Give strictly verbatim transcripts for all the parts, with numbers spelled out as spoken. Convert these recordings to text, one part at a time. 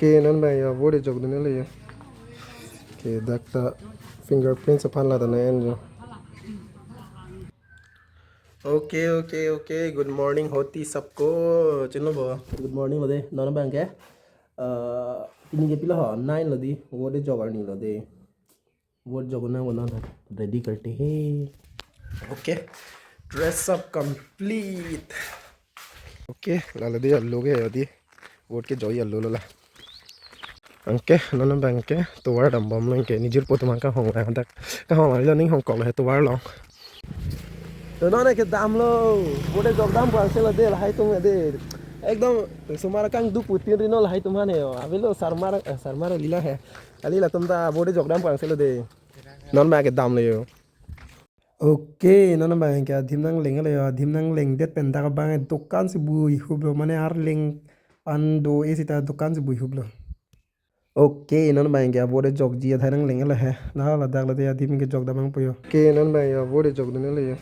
Okay, non abang ya, vote jok dun lo ya. Okay, dak ta fingerprints aphan la ta na en jo. Okay, okay, okay. Good morning, hoti sabko. Chinlo bo. Good morning lo de. Non abang ke? Uh, pini ke pila ho? Nine lo di. Vote jok arni lo de. Vote jok na bona na. Ready karte he. Okay. Dress up complete. Okay, la la de yellow ke ya di. Vote ke jok yellow lo la. Anke, non abang ke, tovar dam bom lo anke, nijir po atum an kahong la, dak, kahong la, ning hongkok lo, tovar lo. To non ke dam lo, vote jok dam pang se lo de, lahai atum de. Ekdom, osomar kangduk putin ri non lahai atum aphan he, avelo sarmar, eh, sarmar lila he. Kali latum ta vote jok dam pang se lo de. Non abang ke dam lo yo. Okay, non abang ke adim nangleng lo yo, adim nanglengdet pen dak abang dokan si bui hup lo, mane arleng an do-e seta dokan si bui hup lo. Okay, non abang ke vote jokji athai nangleng lo he. La ladak lo de adim ke jok dam nangpo yo. Okay, non abang ya vote jok dun lo ya.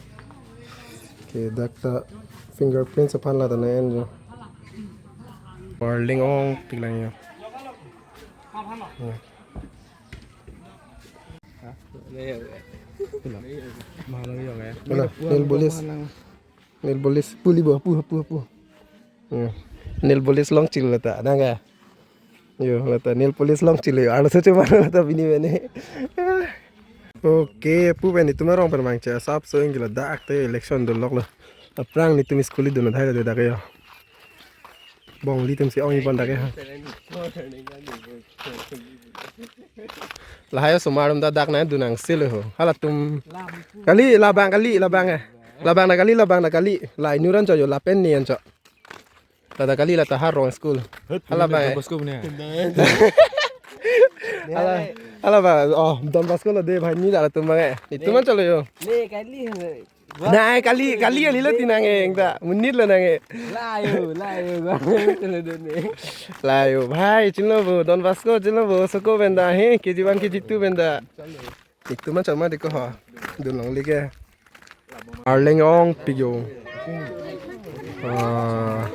Okay, dak ta fingerprints aphan la ta na en jo. Arleng ongpik lang ya. Ya. Hala, nail polish. Nail polish, pu li bo, pu, pu, pu. Ya. Nail polish longchilo ta, nang ke? Yo, la ta nail polish longchilo, arloso chomar la ta pini mene. Okay, pu pen netum arong pen mangche, asapso ingkilo dak te election dun lok lo. Aphrang netum school dun thai lo de dak yo. Bonglitum si ong-i pon dak ke ha. Lahai osomar atum ta dak nangdun nangsi lo ho. Halatum. Kali labang kali labang eh. Labang na kali labang na kali. La inut an cho yo lapen ne an cho. La ta kali la ta Harong school. Hala bang eh. Bosco punya. Hala, hala bang. Oh, Don Bosco lo de bhai ni la latum bang eh. Netum an cho lo yo. Ne kali. Nai kali, kali kali lo tinang eng ta. Monit lo nang e. Layo, layo, layo, layo, layo. Bhai, chinlo bo, Don Bosco, chinlo bo, soko pen ta, he, K G one, K G two pen ta. Netum an choma diko ho. Dun longle ke. Arleng ongpik yo. Ah.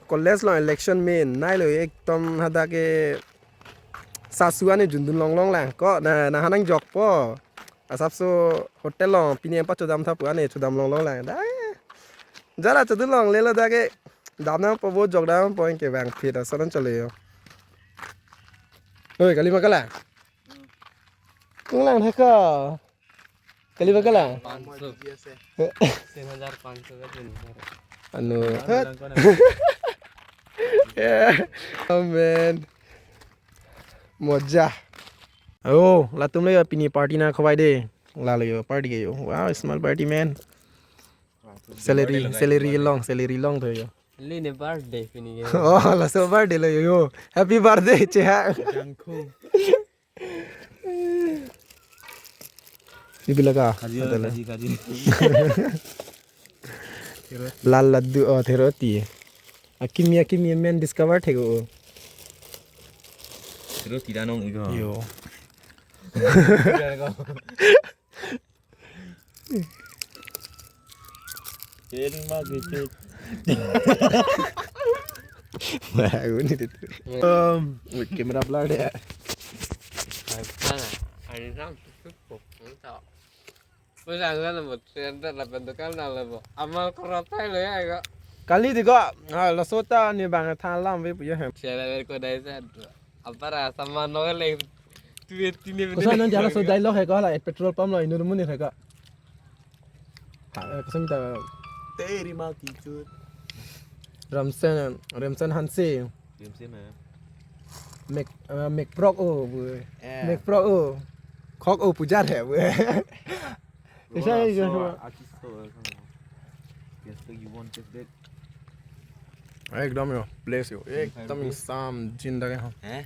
College along election me, nai lo ekdom hadak ke sasu ane jundun longlong lang. Ko na, na hanang jokpo. Asapso hotel along pini apa chodam tha pu ane chodam longlong lang. Da. Jara chodun longle lo dak ke. Dam nangpo vote jok dam po ke bang phit ason chole yo. Oi, kali ma kala? Kung lang tha ko. Kali ma kala? पाँच सौ। तीन हजार पाँच सौ का तीन हजार। Anu. Yeah. Oh man. Moja. Oh, latum le pini party nangkhovai de. La le yo party ke yo. Wow, small party man. Salary, salary long, salary long to yo. Lini birthday pini ke. Oh, laso birthday lo yo. Happy birthday, cheha. Jangkung. Ibi laga. Kaji, kaji, kaji. Lal laddu, oh, theroti. Akimi, akimi, men discover thego. Theroti danong igo. Yo. Cherry ma gitu. Wah, ini tuh. Um, wait, camera blur ya. Ada ram tutup kok, entah. Wis angga nang bo, center lapen dokan nang le bo. Amal korotai lo ya ko. Kali di ko, ah, laso ta ni bang than lam ve puya hem. Sela ver ko dai sa. Apara saman lo le. Tu tini. Kosa non jala so dialogue hai ko hala petrol pump lo inut amonit hai ko. Eh, kosa mita. Teri ma kichut. Ramsen, Ramsen Hanse. Mek, eh, mek prok o, bu. Eh. Mek prok o. Khok o pujar hai, bu. Roll Isa up, isa so, so. Artist to, eh, come on. Yes, so you want this bit? Ekdom yo, place yo. Ekdom sam jin dage ha. Eh?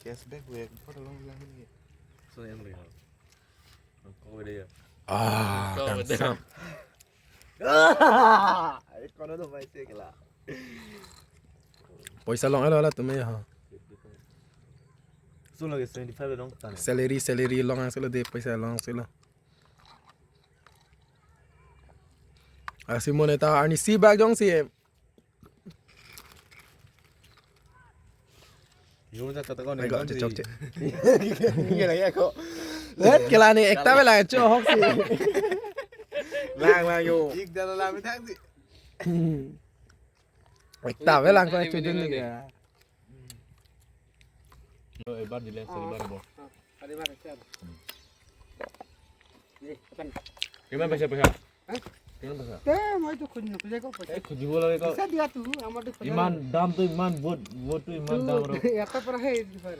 Cashback we, kota long lang ni. So yang lihat. Kau dia. Ah, kau dia. Kangsam. Kono to paise kela. Poisa long alo alo tume ha. So lagi seventy five dong tan. Salary, salary long asilo de poisa long asilo. Asimon eta arnisi bak jongsi. Yo, ja kata kau Ay, kau cocok, cek. Iya lah ya kau. Eh, kelani ekta belang cho hoksi. Lang lang yo. Ik dala lami thang si. Ekta belang ko cho dun ni. Lo ebar di lens ebar bo. Kali mana chan. Ni, kapan? Kemana pesa pesa? Hah? Kemana pesa? Te, moi to khun nuk je ko. Eh, khujibo lagi kau. Bisa dia tu, amar tu. Iman dam tu iman vote vote tu iman dam ro. Ya ta para hai di par.